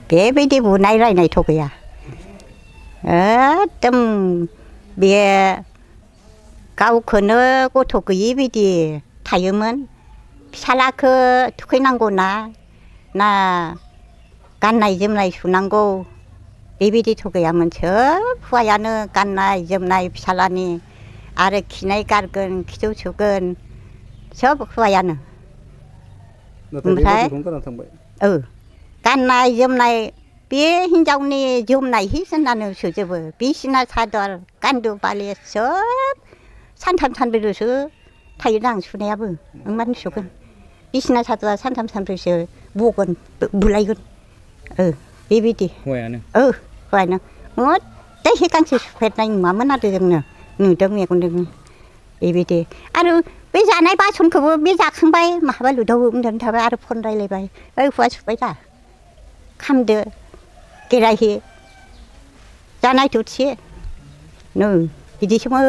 बेबायदि बुनाय रायनायथ' गैया एकदम बे गावखौनो गथ' गैयि बायदि थायोमोन फिसालाखौ थुखैनांगौ ना गाननाय जोमनाय सुनांगौ बेबायदिथ' गैयामोन सोब हौवायानो गाननाय जोमनाय फिसालानि आरो खिनाय गारगोन खिथु सुगोन सोब हौवायानो ओमफ्राय गाननाय जोमनाय बे हिनजावनि जोमनाय हि जोमनानै सोजोबो बिसिना सादर गान्दु बालेस सोब सानथाम सानब्रैल'सो थायोदां सुनायाबो मानो सुगोन बिसिना सादरा सानथाम सानब्रैसो बगोन बुलायगोन बेबायदि हौवायानो मत्ते गांसे सुफेरनाय नुवामोन आरो जोंनो नुदों मेगनजोंनो बेबायदि आरो बे जानाय बासनखौबो बे जाखांबाय माहाबा लुदावनानै थाबाय आरो फन रायलायबाय हौवा सुबाय दा खामदो गेराहे जानाय थोरसि नै बिदिसोमोन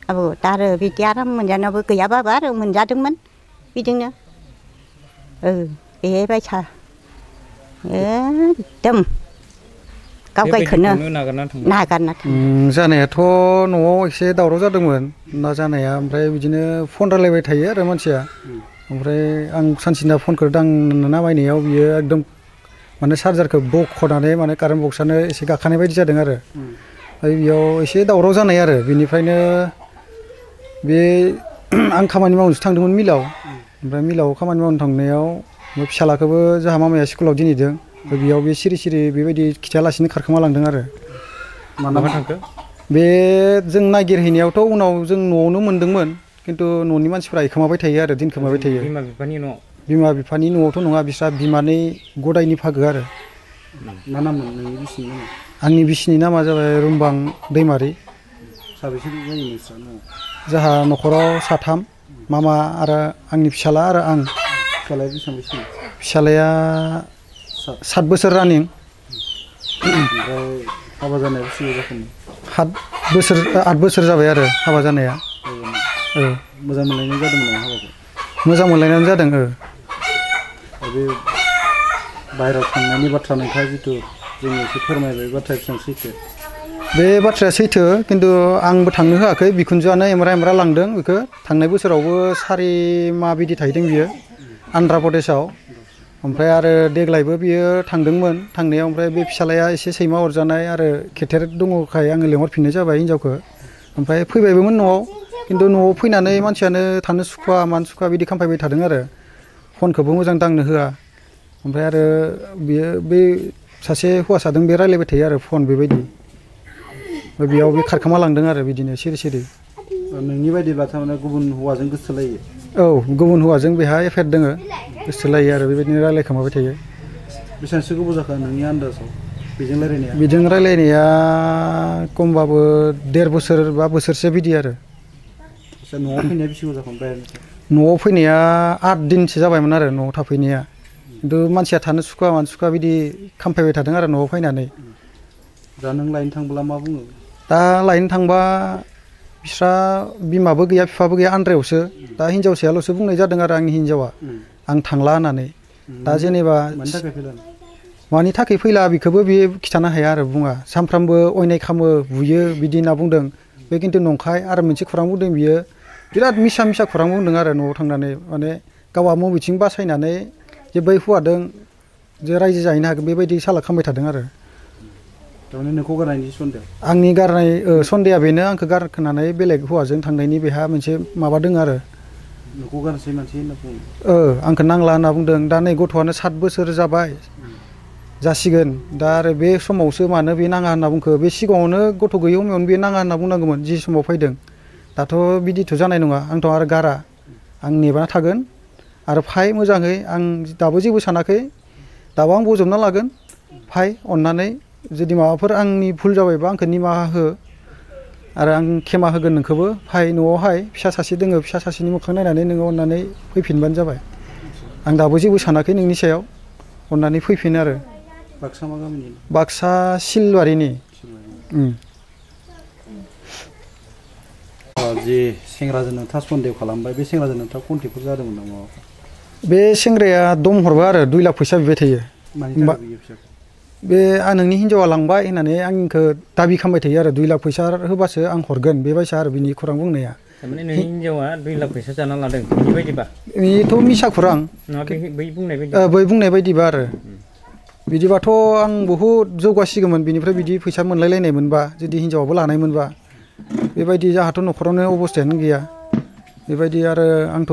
आबौ दा आरो बिदि आराम मोनजानायावबो गैयाबाबो आरो मोनजादोंमोन बिदिनो बेबायसा एकदम गावगायखौनो नागारना जानायाथ' न'आव एसे दावराव जादोंमोन ना जानाया ओमफ्राय बिदिनो फन रायलायबाय थायो आरो मानसिया ओमफ्राय आं सानसेना फनखौ दांना नायनायाव बियो एकदम माने चार्जारखौ बख'नानै माने कारेन्ट बक्सआनो एसे गाखानाय बायदि जादों आरो ओमफ्राय बेयाव एसे दावराव जानाय आरो बेनिफ्रायनो बे आं खामानि मावनोसो थांदोंमोन मिलाव ओमफ्राय मिलाव खामानि मावनो थांनायाव फिसालाखौबो जोंहा मामाया स्कुलाव दिनैदों बेयाव बे सिरि सिरि बेबायदि खिथायालासिनो खारखोमा लांदों आरो मानोबा थांखो बे जों नागिरहैनायावथ' उनाव जों न'आवनो मोनदोंमोन खिन्थु न'नि मानसिफ्रा एखोमाबाय थायो आरो दोनखोमाबाय थायो बिमा बिफानि न'आवथ' नङा बिस्रा बिमानै गदायनि फागो आरो मा नाममोन नोंनि बिसिनि नामा आंनि बिसिनि नामा जाबाय रुमबां दैमारि साबेसे जायो नोंस्रा न'आव जोंहा न'खराव साथाम मामा आरो आंनि फिसाला आरो आं फिसालाया बेसेबां बैसोनि फिसालाया 7 बोसोर रानिं ओमफ्राय हाबा जानाया बेसे जाखोमोन 8 बोसोर जाबाय आरो हाबा जानाया मोजां मोनलायनाय जादोंमोन नामा हाबाखौ मोजां मोनलायनानै जादों बे बाहेरायाव थांनायनि बाथ्रा नोंथाङा जिथु जोंनि एसे फोरमायबाय बाथ्राया बेसेबां सैथो बे बाथ्राया सैथो खिन्थु आंबो थांनो होआखै बिखुनजोआनो एमरा लांदों बेखौ थांनाय बोसोरावबो 4 माह बिदि थाहैदों बियो आन्ध्रा प्रदेशआव ओमफ्राय आरो देग्लायबो बियो थांदोंमोन थांनायाव ओमफ्राय बे फिसालाया एसे सैमा अरजानाय आरो खेथेर दङखाय आङो लेंहरफिननाय जाबाय हिनजावखौ ओमफ्राय फैबायबोमोन न'आव खिन्थु न'आव फैनानै मानसियानो थानो सुखुवा मानो सुखुवा बिदि खामफायबाय थादों आरो फनखौबो मोजां दांनो होआ ओमफ्राय आरो बियो बे सासे हौवासादों बे रायलायबाय थायो आरो फन बेबायदि बेयाव बे खारखोमा लांदों आरो बिदिनो सिरि सिरि नोंनि बायदिब्ला थारमाने गुबुन हौवाजों गोसोलायो गुबुन हौवाजों बेहा एफेक्ट दोङो गोसोलायो आरो बेबायदिनो रायलायखोमाबाय थायो बेसेबांसो गोबाव जाखो नोंनि आन्दाजाव बेजों रायलायनाया खमबाबो 1.5 बोसोर बा बोसोरसे बिदि आरो न'आव फैनाया बेसे गोबाव जाखो बाहेरनिफ्राय न'आव फैनाया 8 दिनसो जाबायमोन आरो न'आव थाफैनाया खिन्थु मानसिया थानो सुखुवा मानो सुखुवा बिदि खामफायबाय थादों आरो न'आव फैनानै दा नों लायनो थांब्ला मा बुङो दा लायनो थांबा बिस्रा बिमाबो गैया बिफाबो गैया आन्द्रायावसो दा हिनजावसायाल'सो बुंनाय जादों आरो आंनि हिनजावा आं थांला होननानै दा जेनेबा मानि थाखाय फैला बेखौबो बियो खिथानो हाया आरो बुङा सानफ्रामबो अयनाय खालामो बुयो बिदि होनना बुंदों बे खिन्थु नंखाय आरो मोनसे खौरां बुंदों बियो बिराद मिसा खौरां बुंदों आरो न'आव थांनानै माने गावहा मबेथिं बासायनानै जे बै हौवादों जे रायजो जाहैनो हागोन बेबायदि साला खालामबाय थादों आरो थारमाने नोंखौ गारनायनि सन्देह आंनि गारनाय सन्देहआ बेनो आंखौ गारखोनानै बेलेग हौवाजों थांनायनि बेहा मोनसे माबा दङ आरो नोंखौ गारनोसै मानसि होनना बुङो आंखौ नांला होनना बुंदों दा नै गथ'आनो 7 बोसोर जाबाय जासिगोन दा आरो बे समावसो मानो बे नाङा होनना बुंखो बे सिगाङावनो गथ' गैयै समावनो बे नाङा होनना बुंनांगौमोन जि समाव फैदों दाथ' बिदिथ' जानाय नङा आंथ' आरो गारा आं नेबाना थागोन आरो फाय मोजाङै आं दाबो जेबो सानाखै दाबो आं बजबना लागोन फाय अननानै जुदि माबाफोर आंनि भुल जाबायबा आंखौ निमाहा हो आरो आं खेमा होगोन नोंखौबो फाय न'आवहाय फिसा सासे दोङो फिसा सासेनि मोखां नायनानै नोङो अननानै फैफिनबानो जाबाय आं दाबो जेबो सानाखै नोंनि सायाव अननानै फैफिन आरो बाक्सा मा गामिनि बाक्सा सिलवारिनि जि सेंग्राजों नोंथाङा सन्देह खालामबाय बे सेंग्राजों नोंथाङा कन्टेक्टफोर जादोंमोन नामा? बे सेंग्राया दम हरबाय आरो 2 लाख फैसा बिबाय थायो मानि थाखाय बियो फैसाखौ? बे नोंनि हिन्जावा लांबाय होननानै आंखौ दाबि खालामबाय थायो आरो 2 लाख फैसा होबासो आं हरगोन बेबायसा आरो बिनि खौरां बुंनाया थारमाने नोंनि हिन्जावा 2 लाख फैसा जाना लादों बिनि बायदिबा बेथ' मिसा खौरां नङा बै बुंनाय बायदि बै बुंनाय बायदिबा आरो बिदिबाथ' आं बहुद जौगासिगौमोन बिनिफ्राय बिदि फैसा मोनलायलायनाय मोनबा जुदि हिन्जावाबो लानाय मोनबा बेबायदि जाहाथ' न'खरावनो अबस्थायानो गैया बेबायदि आरो आंथ'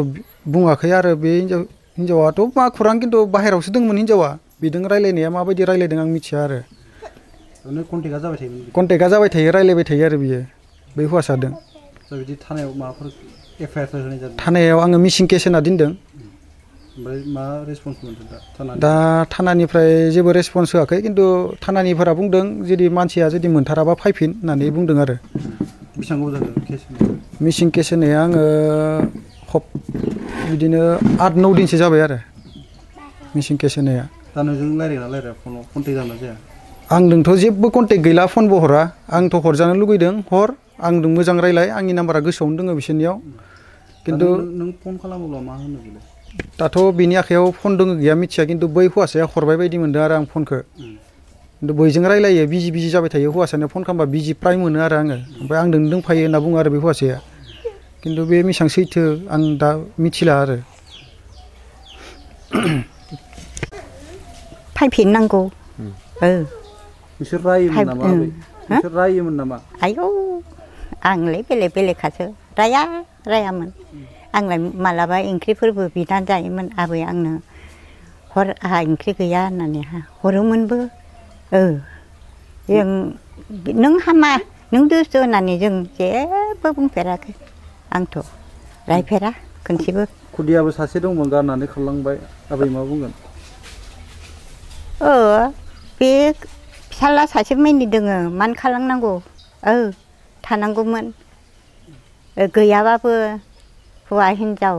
बुङाखै आरो बे हिन्जावाथ' मा खौरां खिन्थु बाहेरायावसो दंमोन हिन्जावा बिदों रायलायनाया माबायदि रायलायदों आं मिथिया आरो कन्टेक्टआ जाबाय थायोमोन कन्टेक्टआ जाबाय थायो रायलायबाय थायो आरो बियो बै हौवासाजों बिदि थानायाव माबाफोर एफआइआरफोर होनाय जादों थानायाव आङो मिसिं केस होना दोनदों ओमफ्राय मा रेसपन्स मोनदों दा थानानिफ्राय जेबो रेसपन्स होआखै खिन्थु थानानिफोरा बुंदों जुदि मानसिया जुदि मोनथाराबा फैफिन होननानै बुंदों आरो बेसेबां गोबाव जाखो केस मिसिं केस होनाया आङो बिदिनो 8-9 दिनसो जाबाय आरो मिसिं केस होनाया दा नोंजों रायज्लायना रायज्लाया फनाव कन्टेक्ट जाना जाया आंजोंथ' जेबो कन्टेक्ट गैला फनबो हरा आंथ' हरजानो लुगैदों हर आंजों मोजां रायलाय आंनि नाम्बारा गोसोआवनो दङ बिसोरनियाव खिन्थु नों फन खालामोब्ला मा होनो बेलाय दाथ' बिनि आखायाव फन दङ गैया मिथिया खिन्थु बै हौवासाया हरबाय बायदि मोनदों आरो आं फनखौ खिन्थु बैजों रायलायो बिजि जाबाय थायो हौवासानो फन खालामबा बिजि प्राय मोनो आरो आङो ओमफ्राय आंजों दंफायो होनना बुङो आरो बे हौवासाया खिन्थु बे बेसेबां सैथो आं दा मिथिला आरो फैफिननांगौ बिसोर रायोमोन नामा बिसोर रायोमोन नामा आयौ आंलाय बेलेगखासो रायामोन आंलाय मालाबा ओंख्रिफोरबो बिनानै जायोमोन आबै आंनो हर आंहा ओंख्रि गैया होननानै हरोमोनबो जों नों हामा नों दुस्थु होननानै जों जेबो बुंफेराखै आंथ' रायफेरा खनसेबो खुदियाबो सासे दंमोन गारनानै खारलांबाय आबै मा बुंगोन बे फिसाला सासे मैनि दोङो मानो खालामनांगौ थानांगौमोन गैयाबाबो हौवा हिन्जाव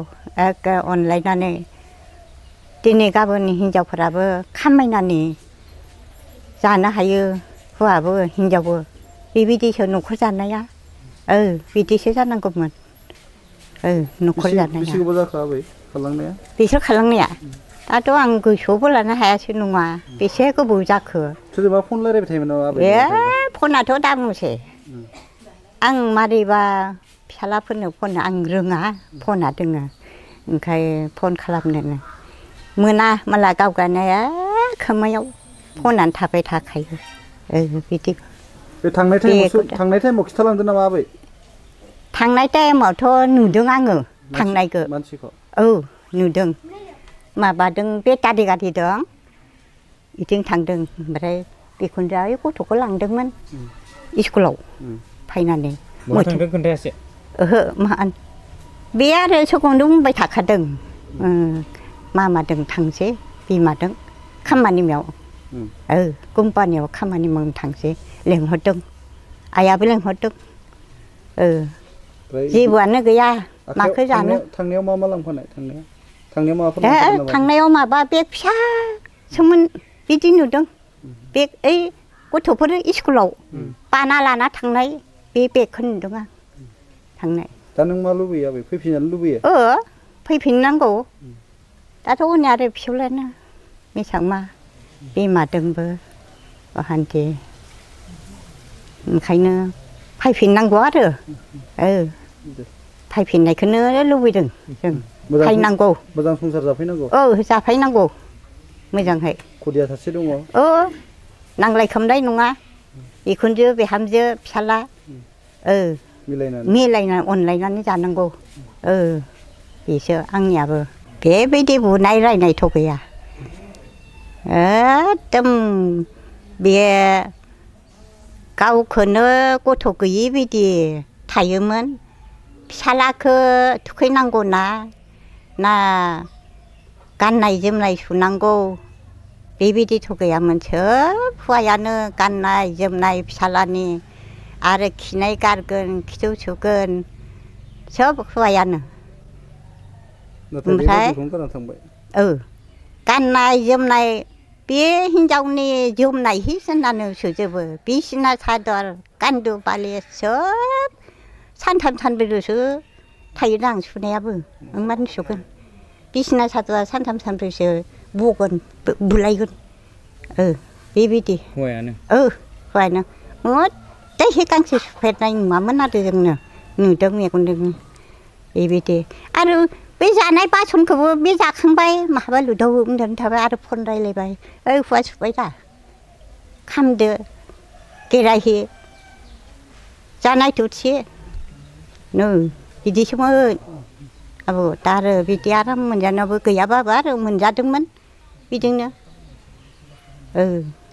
अनलायनानै दिनै गाबोन हिन्जावफोराबो खामायनानै जानो हायो हौवाबो हिन्जावबो बेबायदिसो न'खर जानाया बिदिसो जानांगौमोन न'खर जानाया बेसे गोबाव जाखो आबै खारलांनाया बिसोर खारलांनाया दाथ' आं गोसोआवबो लानो हायासै नङा बेसे गोबाव जाखो सोरजोंबा फन रायलायबाय थायोमोन नामा आबै फनाथ' दा बुंसै आं मारैबा फिसालाफोरनो फन आं रोङा फना दोङो ओंखाय फन खालामनोनो मोना माला गावगानाया खोमायाव फनानो थाबाय थाखायो बिदि बे थांनाय टाइमाव खिथालांदों नामा आबै थांनाय टाइमावथ' नुदों आङो थांनायखौ मानसिखौ नुदों माबादों बेटारि गारि दं बिथिं थांदों ओमफ्राय बिखुनजोआ गथ'खौ लांदोंमोन स्कुलाव फैनानै थांदों खोन्थायासै मा बे आरो सखौनो बुंबाय थाखादों मामादों थांसै बिमादों खामानि माव कम्पानियाव खामानि मावनो थांसै लेंहरदों आइयाबो लेंहरदों जेबोआनो गैया माखौ जानो थांनायाव मा लांफानाय थांनायाव माबाफोर थांनायाव माबा बेग फिसासोमोन बिदि नुदों बेग ओइ गथ'फोर स्कुलाव बाना लाना थांनाय बे बेगखौ नुदों आं थांनाय दा नों मा लुबैयो आबै फैफिनजानो लुबैयो फैफिननांगौ दाथ' हनै आरो फिसौलायानो बेसेबां मा बिमादोंबो अहान्थि ओंखायनो फैफिननांगौ आरो फैफिननायखौनो लुबैदों जों फैनांगौ मोजां संसार जाफैनांगौ जाफैनांगौ मोजांहाय खुदिया सासे दङ नांलाय खोमलाय नङा बिखुनजो बिहामजो फिसाला मिलायनानै अनलायनानै जानांगौ बेसो आंनियाबो बेबायदि बुनाय रायनायथ' गैया एकदम बे गावखौनो गथ' गैयि बायदि थायोमोन फिसालाखौ थुखैनांगौ ना गाननाय जोमनाय सुनांगौ बेबायदिथ' गैयामोन सोब हौवायानो गाननाय जोमनाय फिसालानि आरो खिनाय गारगोन खिथौ सुगोन सोब हौवायानो ओमफ्राय गाननाय जोमनाय बे हिन्जावनि जोमनाय हि होननानै सोजोबो बिसिना सादर गान्दु बालि सोब 산탐 산비로서 타이랑 수내야부 응만 수근 비시나 사도와 산탐 산비로서 무건 물라이건 비비디 Huệ phải nè tới khi căng thì phải này mà mình nói được nè nửa trong miệng con đừng bibi à rồi bây giờ này ba chồng cứ bây giờ không bay mà ba lụi đâu cũng đến thà ba phun đây lại bay phải phải ra không được cái này thì giờ này chút xíu nữa thì đi xem ơi ta rồi vì tia đó mình ra nó vừa cái ba rồi mình ra đứng mình vì chừng nữa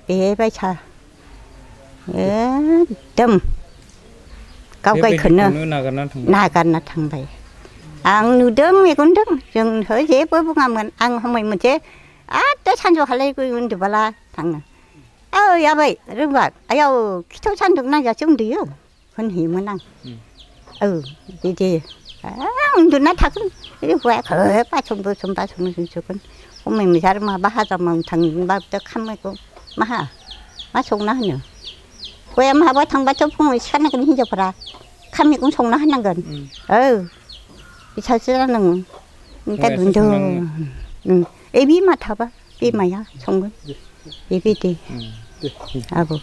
cái bây giờ đâm cao cây khẩn nữa nagan nó thằng vậy ăn nửa đêm mình cũng đừng chừng hơi dễ bữa bữa mình ăn không mình chế tới 산조 할래 그 근데 발라 thằng này 야 vậy đúng vậy 아유 키토 산도 나야 좀 돼요 hơn 힘은 ăn 이제 근데 나 타근 이게 왜 그래 빠좀도 좀 저건 오면 사람아 바하자면 thằng 밥도 খা면고 mà xong nó nhở quê em hai bữa thằng ba cháu cũng sáng nay cũng hiên ra khăm cũng xong nó hết năng gần thì sao sẽ năng cái đường đường em biết mà thà ba biết mà ya xong rồi em biết đi bố